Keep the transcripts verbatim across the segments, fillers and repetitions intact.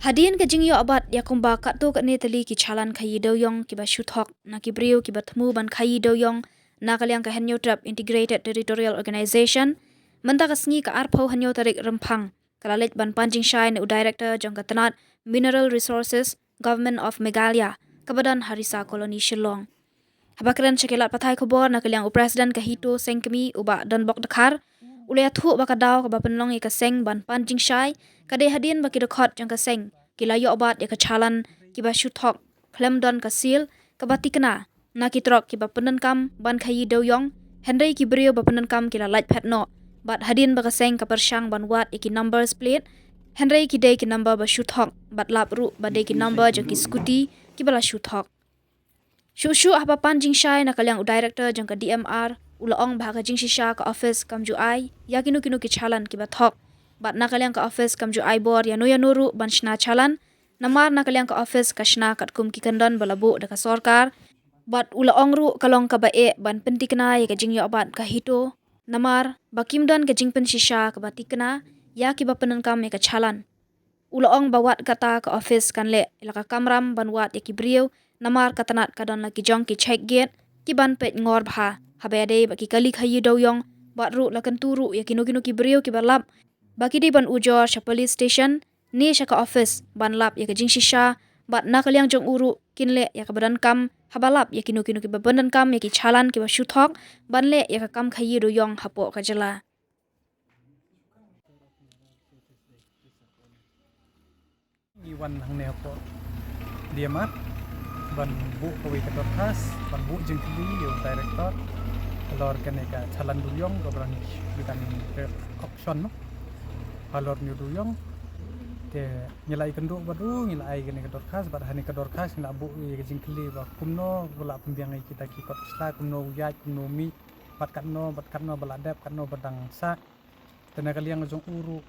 Hadien ka jingïoh bat ïa kumba katto katne tylli ki challan khaïi dewïong kiba shu thok na ki briew kiba thmu ban khaïi dewïong na ka liang ka Hynñiewtrep Integrated Territorial Organization, mynta ka sngi ka arphew hynñiew tarik Rymphang, ka la leit ban pan jingshai na u Director jong ka tnat Mineral Resources, Government of Meghalaya, kaba don ha Risa Colony, Shillong. Haba kren sha ki lad pathai khubor na ka liang u President ka HITO Seng Kmie, u Bah Donbok Dkhar, u la ïathuh ba ka daw kaba pynlong ïa ka seng ban pan jingshai ka dei hadien ba ki dkhot jong ka seng ki la ïoh bat ïa ka challan kiba shu thok khlem don ka seal kaba tikna na ki trok kiba pyndonkam ban khaïi dewïong, hynrei ki briew ba pyndonkam ki la lait phet noh. Bad hadien ba ka seng ka pyrshang ban wad ïa ki number plate, hynrei ki dei ki number ba shu thok, bad lap ruh ba dei ki number jong ki scooty kiba la shu thok. Shuh shuh haba pan jingshai na ka liang u Director jong ka DMR, u la ong ba ha ka jingshisha ka office kam ju ai ïa kino kino ki challan kiba thok. Bad na ka liang ka office kam ju ai bor ïano ïano ruh ban shna challan, namar na ka liang ka office ka shna katkum ki kyndon ba la buh da ka sorkar. Bad u la ong ruh ka long kaba eh ban pyntikna ïa ka jingïoh bat ka HITO, namar ba kim don ka jingpynshisha kaba tikna ïa kiba pyndonkam ïa ka challan. U la ong ba wat kata ka office kan leh ïa la ka kamram ban wad ïa ki briew, namar ka tnat ka don la ki jong ki check gate kiban peit ngor bha haba ïadei bad ki kali khaïi dewïong, bad ruh la kyntu ruh ïa kino kino ki briew kiba lap ba ki dei ban ujor sha police station ne sha ka office ban lap ïa ka jingshisha, bad na ka liang jong u ruh kin leh ïa kaba donkam haba lap ïa kino kino kiba pyndonkam ïa ki challan kiba shu thok ban leh ïa ka kam khaïi dewïong hapoh ka jylla. Ngi wan hangne hapoh DMR ban buh kawei ka dorkhas, ban buh jingkylli ïa u Director halor kane ka challan dewïong kaba ngi, ngi dang pep auction noh halor une u dewïong. Te ngi la ïakynduh bad u, ngi la ai kane ka dorkhas, bad ha kane ka dorkhas ngi la buh ïa ka jingkylli ba kumno ba la pynbiang ïa kita ki kot sla, kumno u ïaid, kumno u mih, bad katno, bad katno ba la dep, katno ba dang sah. Te na ka liang jong u ruh,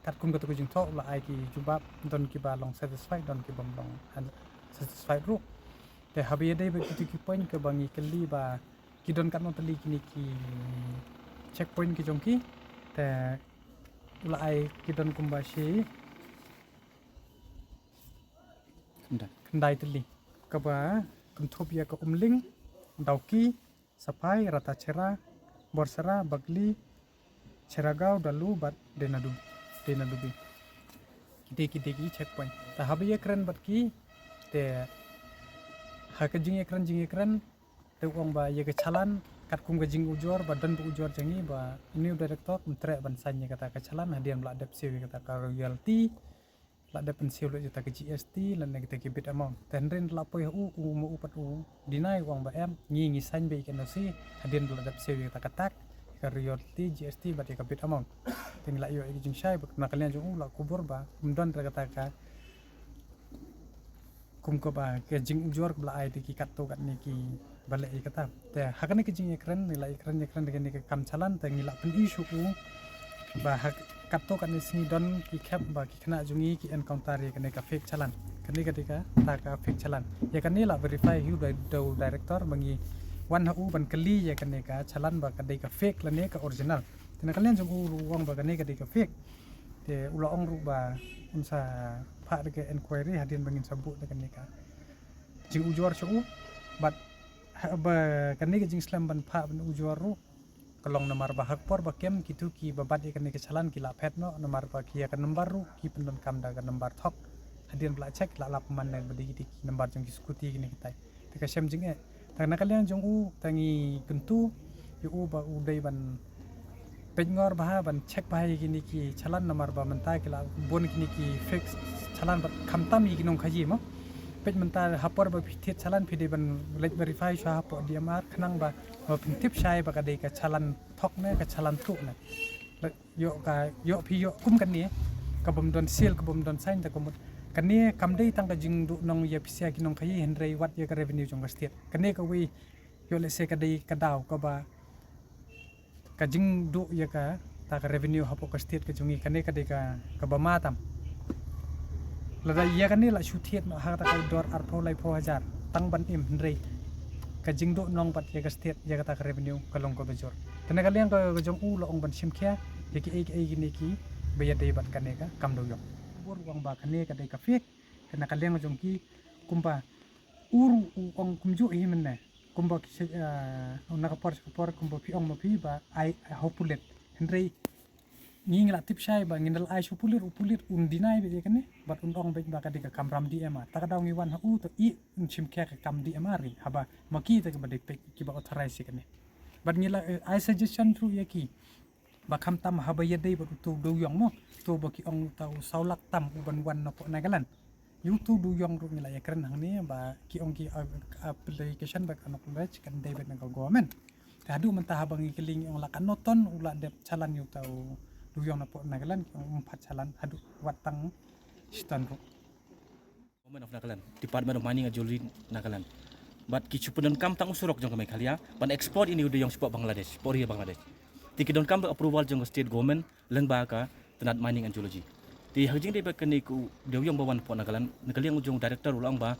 katkum kata ka jingthoh, u la ai ki jubab, don kiba long satisfied, don kibym long unsatisfied ruh. Te haba ïadei bad kito ki point kaba ngi kylli ba ki don katno tylli kine ki checkpoint ki jong ki, te u la ai ki don kumba shi khyndai tylli, kaba kynthup ïa ka Umling, Dawki, Saphai, Ratacherra, Borsara, Bagli, Cherragaon, Dalu bad Deinadubi, Deinadubi. Kidei, kidei ki checkpoint. Te haba ïakren bad ki, te ha ka jingïakren, jingïakren, te u ong ba ïa ka challan, katkum ka jingujor ba don ba ujor jong ngi, ba une u Director um treh ban sign ïa kata ka challan hadien ba la dep siew ïa kata ka royalty, la dep pynsiew lut ïa kata ka GST lane kata ki bid amount. Te hynrei la poi ha u, u ma u pat u deny, u ong ba em, ngi, ngi sign beit ïa ka NOC hadien ba la dep siew ïa kata ka tax, ka royalty, GST bad ïa ka bid amount. Te ngi la ïoh ïa ka jingshai, bad na ka liang jong u la kubur ba um don ruh kata ka, kum kaba ka jingujor kaba la ai da ki katto katne kiba leh ïa kata. Te ha kane ka jingïakren, ngi la ïakren, ïakren da kane ka kam challan, te ngi la pyn-i sha u ba ha katto katne sngi don ki khep ba ki khynnah jong ngi ki encounter ïa kane ka fake challan. Kane ka dei kata ka fake challan. Ïa kane la verify hi u da, da u Director ba ngi wan ha u ban kylli ïa kane ka challan ba ka dei ka fake lane ka original. Te na ka liang jong u ruh u ong ba kane ka dei ka fake. Te u la ong ruh ba un sa phah da ka inquiry hadien ba ngin sa buh da kane ka jingujor sha u. Bad haba kane ka jingslem ban phah ban ujor ruh ka long namar ba ha ka por ba kem kito kiba bat ïa kane ka challan ki la phet noh, namar ba ki ïa ka number ruh ki pyndonkam da ka number thok. Hadien ba la check la lap man na ba dei ki number jong ki scooty kine kitai. Te ka shem jingeh. Te na ka liang jong u, te ngi kyntu ïa u ba u dei ban peit ngor bha, ban check bha ïa kine ki challan, namar ba mynta ki la bun kine ki fake challan bad khamtam ïa ki nongkhaïi mo. Peit mynta ha por ba phi thied challan phi dei ban leit verify shuwa hapoh DMR khnang ba, ba phin tip shai ba ka dei ka challan thok ne ka challan thuh ne. Ïoh ka, ïoh phi ïoh kum kane, ka bym don seal, ka bym don sign, te ka mut kane kam dei tang ka jingduh nong ïa phi sha ki nongkhaïi, hynrei wat ïa ka revenue jong ka state. Kane kawei, ïoh lehse ka dei ka daw kaba ka jingduh ïa kata ka revenue hapoh ka state ka jong ngi, kane ka dei ka, kaba ma tam. Lada ïa kane la shu thied noh ha kata ka dor arphew laiphew hajar tang ban im, hynrei ka jingduh nong bad ïa ka state ïa kata ka revenue ka long kaba jur. Te na ka liang ka, ka jong u la ong ban shim khia ïa kiei kiei kine kiba ïadei bad kane ka kam dewïong. Por u ong ba kane ka dei ka fake, kane ka liang jong ki, kumba u ruh u ong kumjuh hi mynne. Kumba ki se, ah, na ka por sha ka por kumba phi ong ma phi ba ai ha u pulit. Hynrei ngi ngi la tip shai ba ngin da la ai sha u pulit, u pulit un deny beit ïa kane, bad un ong beit ba ka dei ka kam ram D M A. Ta ka daw ngi wan ha u to i un shim khia ka kam D M A ri, haba ma ki te kiba dei peit kiba authorize ïa kane. Bad ngi la, eh, ai suggestion ruh ïa ki ba khamtam haba ïadei bad uto u dewïong mo, uto ba ki ong uta u saw lak tam u ban wan napoh Nagaland. Ïa uto u dewïong ruh ngi la ïakren hangne ba ki ong ki, uh, application ba kan acknowledge kan dei beit na ka government. Te haduh mynta haba ngi kylli ngi ong la katno ton u la dep chalan ïa uta u dewïong napoh Nagaland, ki ong um pat chalan haduh wat tang shiton ruh. Government of Nagaland, Department of Mining and Geology, Nagaland. Bad ki shu pyndonkam tang u surok jong ka Meghalaya ban export ïa une u dewïong shapoh Bangladesh, shapoh ri Bangladesh. Te ki donkam da approval jong ka state government lyngba ka tnat Mining and Geology. Te ha ka jingdei ba kane u dewïong ba wan napoh Nagaland, na ka liang jong u director u la ong ba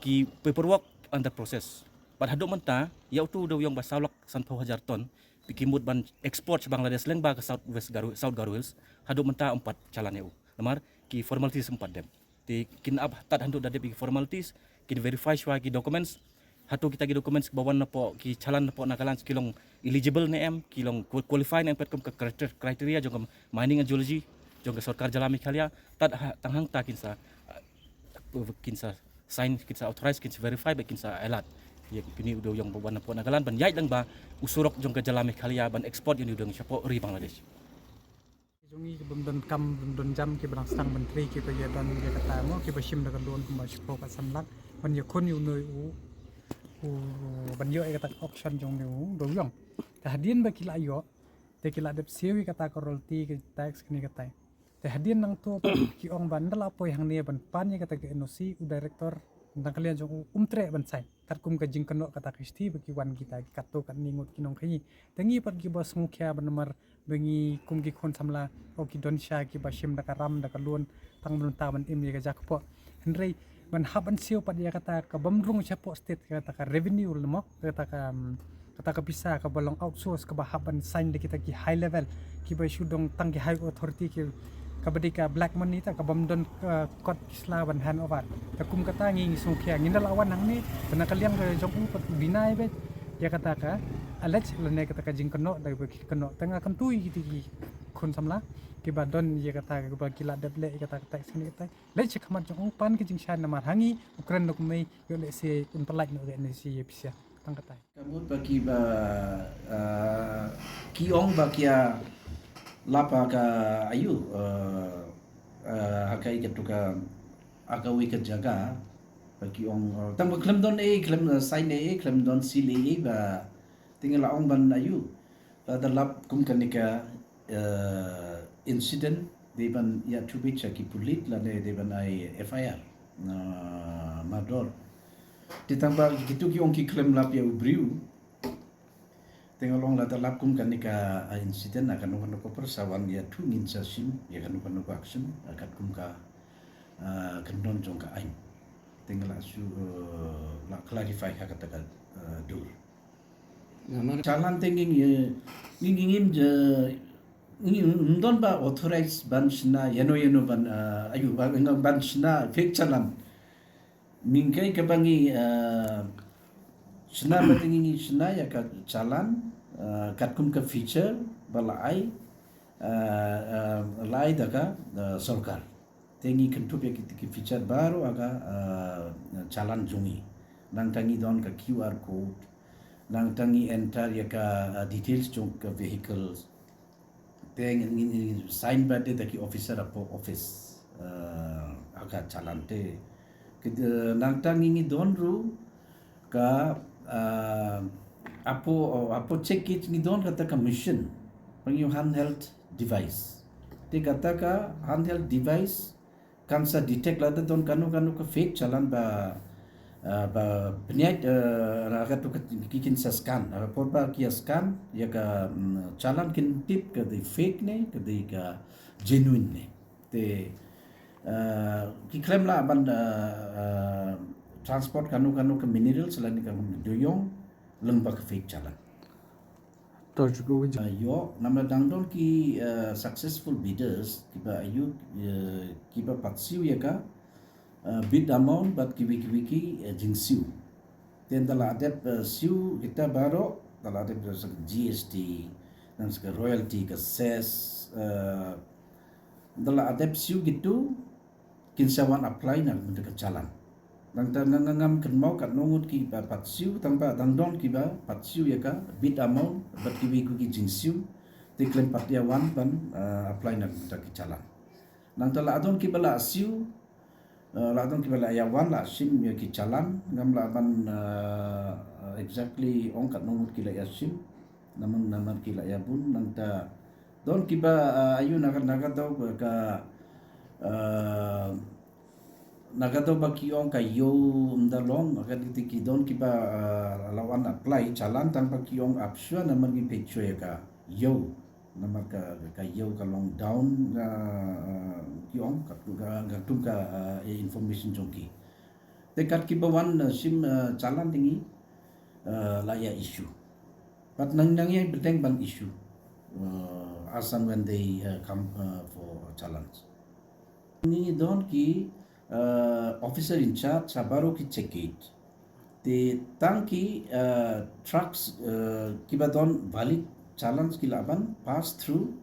ki paperwork under process. Bad haduh mynta ïa uto u dewïong ba saw lak sanphew hajar ton ba ki mut ban export sha Bangladesh lyngba ka South West Garo, South Garo Hills, haduh mynta um pat chalan ïa u. Namar ki formalities um pat dep. Te kin ap tad haduh da dep ïa ki formalities, kin verify shuwa ki documents. Hato kita ki documents ba wan napoh, ki chalan napoh Nagaland ki long eligible ne em, ki long qual-, qualify ne em katkum ka criter-, criteria jong ka Mining and Geology jong ka sorkar jylla Meghalaya. Tad ha, tang hangta kin sa, uh, kin sa sign, kin sa authorize, kin sa verify bad kin sa allowed ïa une u dewïong ba wan napoh Nagaland ban ïaid lang bad u surok jong ka jylla Meghalaya ban export ïa une u dewïong shapoh ri Bangladesh. Jong ngi ki bym don kam, bym don jam, kiba dang sdang ban trei, kiba ïa don ïa kata mo, kiba shim da ka loan kumba shiphew ka san lak ban ïakhun ïa une u, u, ban ïoh ïa kata ka auction jong une u dewïong. Te hadien ba ki la ïoh, te ki la dep siew ïa kata ka royalty, ka tax, kane katai. Te hadien nangto pat ki ong ba ynda la poi hangne ban pan ïa kata ka N O C, u director na ka liang jong u um treh ban sign. Katkum ka jingkynnoh kata ka shithi ba ki wan kita ki katto katne ngut ki nongkhaïi. Te ngi pat kiba sngewkhia ba namar ba ngi kum ki khun samla, o ki don sha kiba shim da ka ram da ka loan tang ban, tang ban im ïa ka jaka poh. Hynrei ban hap ban siew pat ïa kata ka bym rung shapoh state, kata ka revenue lemo, kata ka, um, kata ka pisa kaba long outsource kaba hap ban sign da kita ki high level, kiba shu don tang ki high authority, ki kaba dei ka black money ta, ka bym don ka kot ki sla ban hand over. Te kum kata ngi ngi sngewkhia, ngin da la wan hangne, te na ka liang ka jong u pat u deny beit ïa kata ka allege lane kata ka jingkynnoh da ba ki kynnoh. Te nga kyntu ïa kita ki khun samla kiba don ïa kata kaba ki la dep leh ïa kata ka tax kane katai. Leit sha khmat jong u pan ka jingshai namar ha ngi u kren da kumne, ïoh leh se un pynlait noh ïa ne se ïa pisa. Tang katai. Ka mut ba kiba, ah, ki ong ba ki ïa lap ha ka ayu, ah, ah, ha ka ïa katu ka, ha kawei ka jaka, ba ki ong, ah, tang ba khlem don ei, khlem, ah, sign ei, khlem don seal ei, ba te ngi la ong ban ayu. Lada lap kum kane ka, eh, incident, dei ban ïathuh beit sha ki pulit lane dei ban ai F I R, ah, mardor. Te tang ba kitu ki ong ki khlem lap ïa u briew. Te nga long lada lap kum kane ka, ah, incident, ah, kano kano ka por sa wan ïathuh, ngin sa shim ïa kano kano ka action, ah, katkum ka, ah, kyndon jong ka aiñ. Te nga la shu, eh, la clarify ha kata ka, eh, dur. Namar chalan te ngi ngi, ngi ngi ngim je, ngi ngim don ba authorize ban shna ïano ïano ban, eh, ayu, ban, ban shna fake chalan. Ngi kai kaba ngi, eh, shna ba te ngi ngi shna ïa ka chalan, eh, katkum ka feature ba la ai, eh, eh, la ai da ka, eh, sorkar. Te ngi kynthup ïa ki, ki feature baroh ha ka, ah, chalan jong ngi. Nangta ngi don ka Q R code. Nangta ngi enter ïa ka, ah, details jong ka vehicles. Te ngi, ngi, ngi sign bad da ki officer hapoh office, ah, ha ka chalan te. Ki, eh, nangta ngi, ngi don ruh ka, ah, hapoh, hapoh check gauge ngi don kata ka machine. Ba ngi ong handheld device. Te kata ka handheld device kan sa detect lada don kano kano ka fake chalan ba, ah, ba pynïaid, ah, ra katu ka ki kin sa scan. Ah, por ba ki ïa scan ïa ka, mm, chalan kin tip ka dei fake ne, ka dei ka genuine ne. Te, ah, ki khlem lah ban, ah, ah, transport kano kano ka minerals lane ka dewïong lyngba ka fake chalan. To shuku wi. Ïoh namar dang don ki successful bidders kiba ïoh kiba pat siew ïa ka bid amount bad kiwei kiwei ki jingsiew. Te da la dep siew kita baroh, da la dep sa GST, nang sa ka royalty, ka cess, da la dep siew kitu kin sa wan apply na mynta ka challan. Nangta nga ngam kynmaw katno ngut kiba pat siew, tangba dang don kiba pat siew ïa ka bid amount bad kiwei kiwei ki jingsiew. Te khlem pat ïa wan ban apply na mynta ki challan. Nangta la don kiba la siew, la don kiba la ïa wan la shim ïa ki challan, ngam lah ban exactly ong katno ngut ki la ïa shim. Namar namar ki la ïa bun. Nangta don kiba ayu naga naga daw ka naga daw ba ki ong ka ïew ym da long, ka dei ki don kiba la wan apply challan tangba ki ong ap shuwa namar ngi peit shuwa ïa ka ïew. Namar ka ka ïew ka long down, ki ong ka tung ka information jong ki. Te kat kiba wan shim challan te ngi la ïa issue. But nang nang ïa bteng ban issue as and when they come for challans. Ngi don ki officer in charge ha baroh ki check gate. Te tang ki trucks kiba don valid challans ki lah ban pass through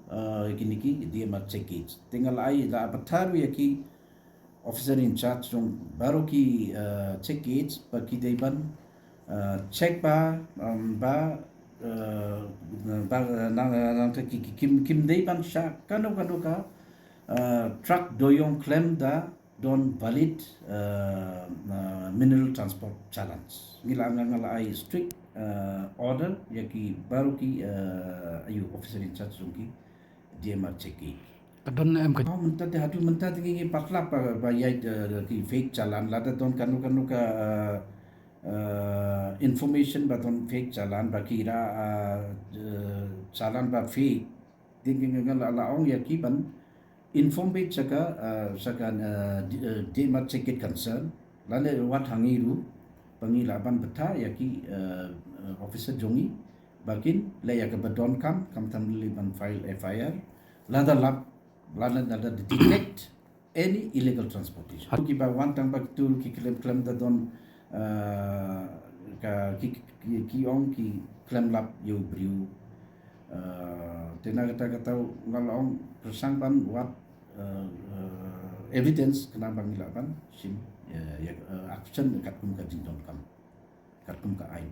kine ki DMR check gate. Te nga la ai la batar ïa ki officer in charge jong baroh ki check gate ba ki dei ban check ba ba ba nang nang ki kim kim dei ban shah kano kano ka truck doyong khlem da don valid mineral transport challans. Ngi la nga la ai strict order ïa ki baroh ki ayu officer in charge jong ki DMR check gate. Ka don em ka mynta te hatu mynta te ngi patlap ba ïa ki fake challan, lada don kano kano ka information ba don fake challan ba ki ra challan ba fake. Ding ngi nga la ong ïa ki ban inform beit sha ka sha ka DMR check gate concern. Lane wat hangi ruh ba ngi lah ban bthah ïa ki officer jong ngi ba kin leh ïa kaba donkam, kam tam lili ban file FIR. Lada lap lada lada detect any illegal transportation. Kiba wan tang ba kitu ki khlem khlem da don ka ki ki ong ki khlem lap ïa u briew. Te na kata kata nga la ong pyrshang ban wad evidence khnang ba ngi lah ban shim ïa action katkum ka jingdonkam, katkum ka aiñ.